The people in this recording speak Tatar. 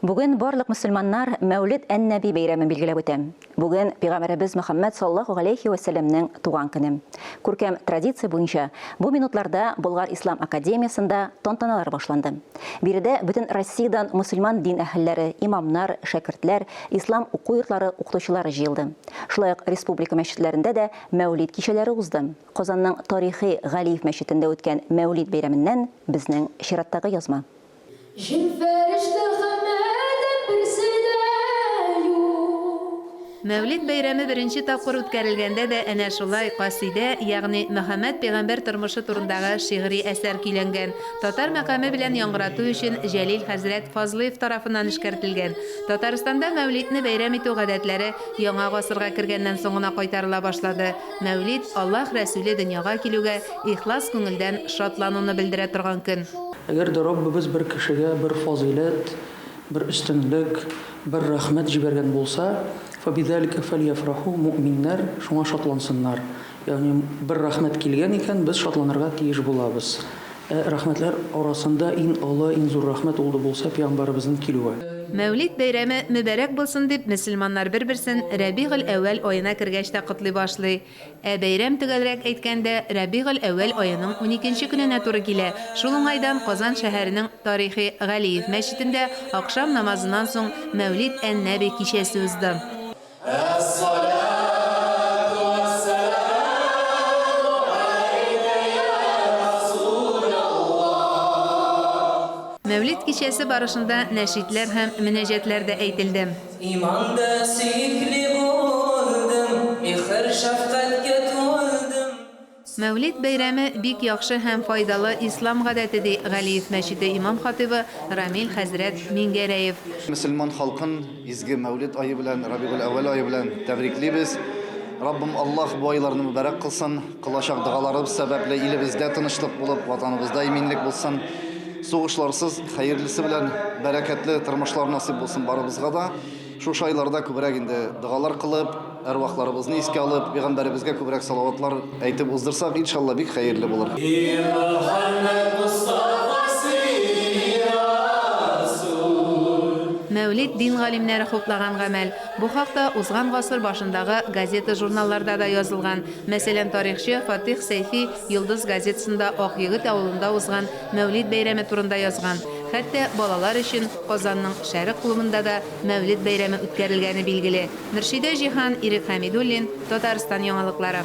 Бүген барлык мөселманнар Мәүлид ән-Нәби бәйрәмен билгеләп үтә. Бүген пәйгамбәребез Мөхәммәд саллаллаһу галәйһи вә сәлләмнең туган көне. Күркәм традиция буенча, бу минутларда Болгар ислам академиясендә тантаналар башланды. Биредә бөтен Россиядән мөселман дин әһелләре, имамнар, шәкертләр, ислам уку йортлары укытучылары җыелды. Шулай ук республика мәчетләрендә дә Мәүлид кичәләре узды. Казанның тарихи Галиев мәчетендә үткән Мәүлид бәйрәменнән безнең чираттагы язма. Җен-фәрештә һәм адәм берсе дә юк. Мәүлид бәйрәме беренче тапкыр үткәрелгәндә дә әнә шулай касыйдә, ягъни Мөхәммәд пәйгамбәр тормышы турындагы шигъри әсәр көйләнгән, татар мәкаме белән яңгырату өчен Җәлил хәзрәт Фазлыев тарафыннан эшкәртелгән. Татарстанда Мәүлидне бәйрәм итү гадәтләре яңа гасырга кергәннән соң гына кайтарыла башлады. Мәүлид, Аллаһ Рәсүле дөньяга килүгә ихлас күңелдән шатлануны белдерә торган көн. Әгәр дә Раббыбыз бер кешегә бер фазыйләт, бер өстенлек, бер рәхмәт җибәргән булса, фәбизалика фәльяфраху, мөэминнәр шуңа шатлансыннар. Ягъни бер рәхмәт килгән икән, без шатланырга тиеш булабыз. Ә рәхмәтләр арасында иң олы, иң зур рәхмәт ул да булса пәйгамбәребезнең килүе. Мәүлид бәйрәме мөбарәк булсын дип мөселманнар бер-берсен Рәбигыль-әүвәл аена кергәч тә котлый башлый. Ә бәйрәм, төгәлрәк әйткәндә, Рәбигыль-әүвәл аеның уникенче көненә туры килә. Шул уңайдан Казан шәһәренең тарихи Галиев мәчетендә ахшам намазыннан соң Мәүлид ән-Нәби кичәсе узды. Әс-салату вәс-сәламу галәйкә йә Расуләллаһ. Мәүлид кичәсе барышында нәшидләр һәм мөнәҗәтләр дә әйтелде. Иманда сөекле булдым, Михер-шәфкатькә тулдым. Мәүлид бәйрәме бик яхшы һәм файдалы ислам гадәте, ди Галиев мәчете имам-хатыйбы Рамил хәзрәт Миңгәрәев. Мөселман халкын изге Мәүлид ае белән, Рабигуль-әүвәл ае белән тәбриклибез. Раббым Аллаһ бу айларны мөбарәк кылсын. Кылачак догаларыбыз сәбәпле илебездә тынычлык булып, Ватаныбызда иминлек булсын. Сугышларсыз, хәерлесе белән бәрәкәтле тормышлар насыйп булсын барыбызга да. Шушы айларда күбрәк инде догалар кылып, әрвахларыбызны искә алып, пәйгамбәребезгә күбрәк салаватлар әйтеп уздырсак, иншалла, бик хәерле булыр. И Мөхәммәд Мостафа син, Расул. Мәүлид, дин галимнәре хуплаган гамәл. Бу хакта узган гасыр башындагы газета-журналларда да язылган. Мәсәлән, тарихчы Фатыйх Сәйфи Йолдыз газетасында Акъегет авылында узган Мәүлид бәйрәме турында язган. Хәтта балалар өчен Казанның Шәрык клубында да Мәүлид бәйрәме үткәрелгәне билгеле. Мөршидә Җиһан, Ирек Хәмидуллин, Татарстан яңалыклары.